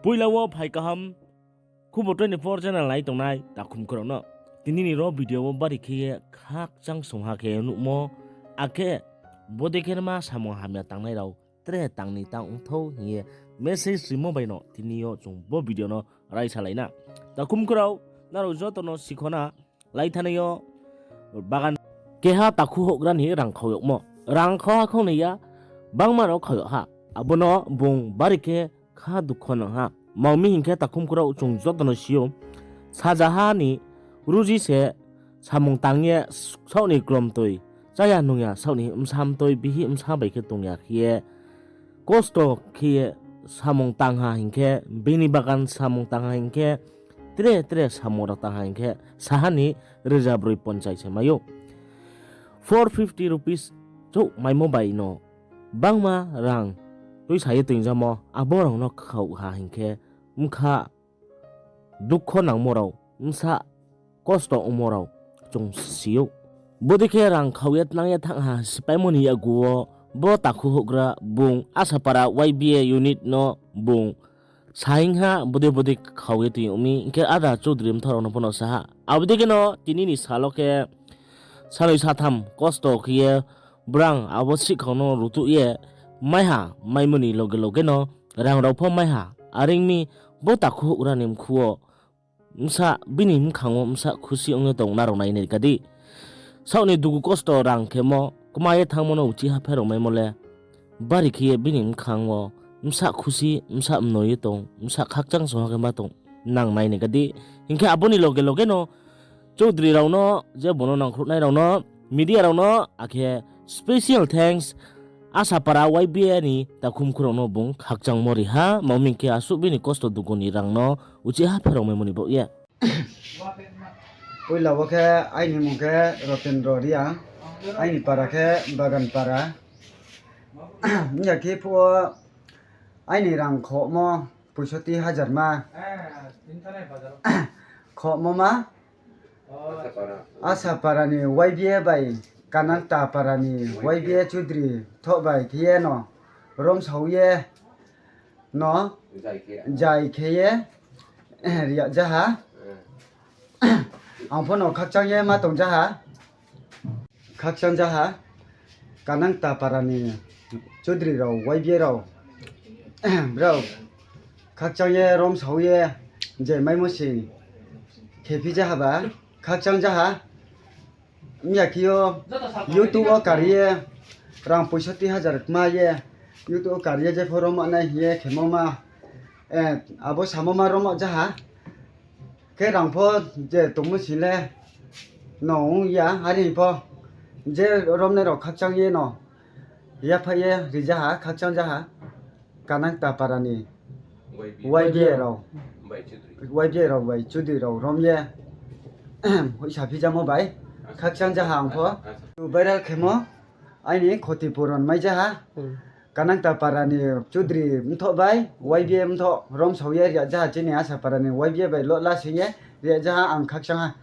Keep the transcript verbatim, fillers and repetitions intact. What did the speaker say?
Poila wo phai kaham, Khubo twenty-four channel nai tongnai takhum khorao no. Tini ni ro video wo bari khe ye khakchang songha khe nuhmo, akhe bodei khe ma samung hamya tangnai rao tre tang ni tang ongthou hing ye message rimo bai no tini yo chung bo video no raisalai na. Takhum khorao, nrao joto no sikhona, laithana yo bagan keha takhu houhgra ni rang khao yagmo. Rang khao ha khau nai ya, bangma no khao yag ha. Abo no bung bari khe kha dukho nang ha. Mao mi hing khe takhum khorao chung joto no si ou. Sajaha ni ruji se samung tang ye saoh ni klomtoi, chaya nung ya saoh ni bsa mtoi, bihih bsa bai khe tong ya khe ye kosto khe ye samung tang ha hing khe, bini bagan samung tang ha hing khe, tre tre samung rao tang ha hing khe, saha ni rza broi ponchai se mai ou. Four fifty rupees chouh maimo bai no bangma rang tuisa ye toingjamo, abo rao no khao ha hing khe, bkha dukho nangmo rao, bsa kosto ongmo rao chung si ou. Bodei khe rang khao ye tnang ye thanng ha sipaimo ni yakgu wo, bo takhu houhgra bung Asapara Y B A unit no bung sa hing ha, bodei bodei khao ye tong yag mi, hing khe ada Choudhury mthoh rao no pho no sa ha. Abo dei khe no tini ni sal wo khe sanoi satham kosto khe ye brang abo sihkhau no rutuh ye mai ha, maimo ni loge loge no rang rao pho mai ha. Are ong mi, bo takhu houhgra ni mkhu wo bsa, bini bkhang wo bsa khusi ong ye tong nrao nai nai ka di. Saoh ni dugu kosto rang khemo, kma ye thanngmo no uchih ha pherao maimo le, bari khe ye bini bkhang wo bsa khusi, bsa mnoi ye tong, bsa khakchang songha khe ma tong, nang nai nai ka di. Hing khe abo ni loge loge no Choudhury rao no, je bung no nangkhruhnai rao no, media rao no, akhe special thanks Asapara Y B A ni takhum khorao no bung khakchangmo ri ha, mao mi hing khe asuh bini kosto dugu ni rang no uchih ha pherao maimo ni baoh ye. Poila wo khe aini mung khe Rotendro Reang, aini para khe Bagan para. Hing ya khe phuh wo aini rang khohmo poisotti hajar ma. Khohmo ma Asapara ni Y B A bai, Kanangta para ni Y B A Choudhury thoh bai khe ye no romsao ye no jai khe ye ri yag ja ha. Ang pho no khakchang ye ma tong ja ha. Khakchang ja ha. Kanangta para ni Choudhury rao, Y B A rao, brao khakchang ye romsao ye je maimo sing khephi ja ha ba, khakchang ja ha. Hing ya khe yo YouTube wo kar ye rang poisotti hajar kma ye, YouTube wo kar ye jepho romma nai hing ye khemo ma, abo samo ma romma ja ha. Khe rang pho je tongmo sing le no ong ya, are hing pho je romnai rao khakchang ye no yaphaih ye ri ja ha, khakchang ja ha. Kanangta para ni Y B A rao, Y B A rao bai Choudhury rao rom ye hoihsa phi jamo bai khakchang ja ha ang pho. Viral khemo aini khoti puron mai ja ha. Kanangta para ni Choudhury mthoh bai Y B A mthoh romsao ye ri yag ja ha, chini Asapara ni Y B A bai loh la sing ye ri yag ja ha ang khakchang ha.